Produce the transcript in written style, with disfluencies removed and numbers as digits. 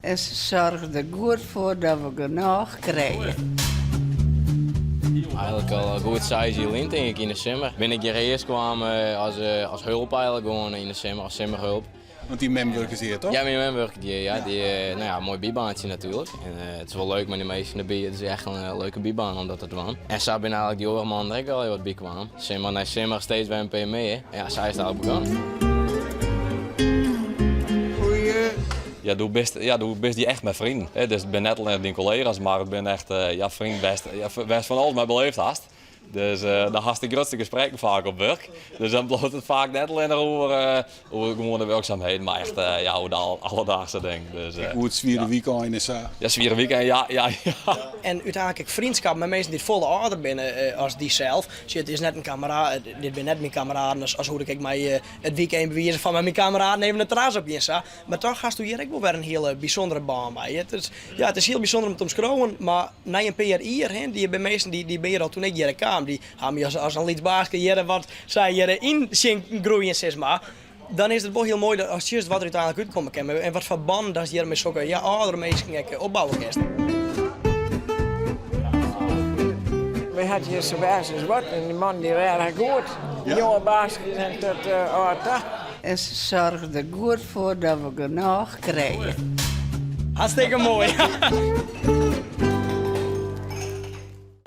En se soarge der goed foar dat we genôch krije. Eigenlik al goed seis jier lyn tink ik yn de simmer bin ik hjir earst kwam as as hulp eigenlik gewoan yn de simmer as simmerhulp. Want dyn mem wurket hjir toch? Ja, myn mem wurket hjir, ja. Dy, no ja, moai bybaantsje natuerlik. En it is wol leuk mei dy minsken derby. It is echt in leuke bybaan om dat te dwaan. En sa binne eigenlik dy oare mannen der ek al wat by kwaam. Simmer nei simmer steeds wer in pear mear. En ja, sa is it eigenlik begûn. Ja, do bist, ja, do bist dy echt mei freonen. Dus it binne net allinnich dyn kollega's, mar it binne echt ja, freonen wêr'tst, ja, wêr'tst fan alles mei beleefd hast. Dus dan hast de grutste gesprekken faak op wurk. Dus dan bliuwt it faak net allinnich oer, oer gewoane wurkzaamheden, mar echt ja, oer de alledaagse dingen. Dus, Oer it swiere wykein en sa. Ja, swiere wykein, ja, ja, ja. En úteinlik ek vriendschap mei minsken dy't folle âlder binne as dysels. Sjoch, it is net in kamera, dit binne net myn kameraden as hoe't ik ek mei it wykein bewize fan mei myn kameraden even it terras op gean sa. Mar toch hasto hjir ek wol wer in hiele bysûndere bân mei. It is, ja, it is hiel bysûnder om te omskriuwen, mar nei in pear jier, hè, dy binne minsken dy, dy binne hjir al toen ik hjir kaam, dy ha my as, as in lyts baaske hjir wat sy hjir yn sjen groeien, sis mar. Dan is it wol hiel moai dat ast sjochst wat der úteinlik útkomme kin en wat foar bannen datst hjir mei sokke, ja, âldere minsken ek opbouwe kinst. Wy hat hjir sa bêst as wat en dy man dy rêde har goed. Jonge baaskes en tot âld ta. En se soarge der goed foar dat we genôch krije. Hartstikke moai.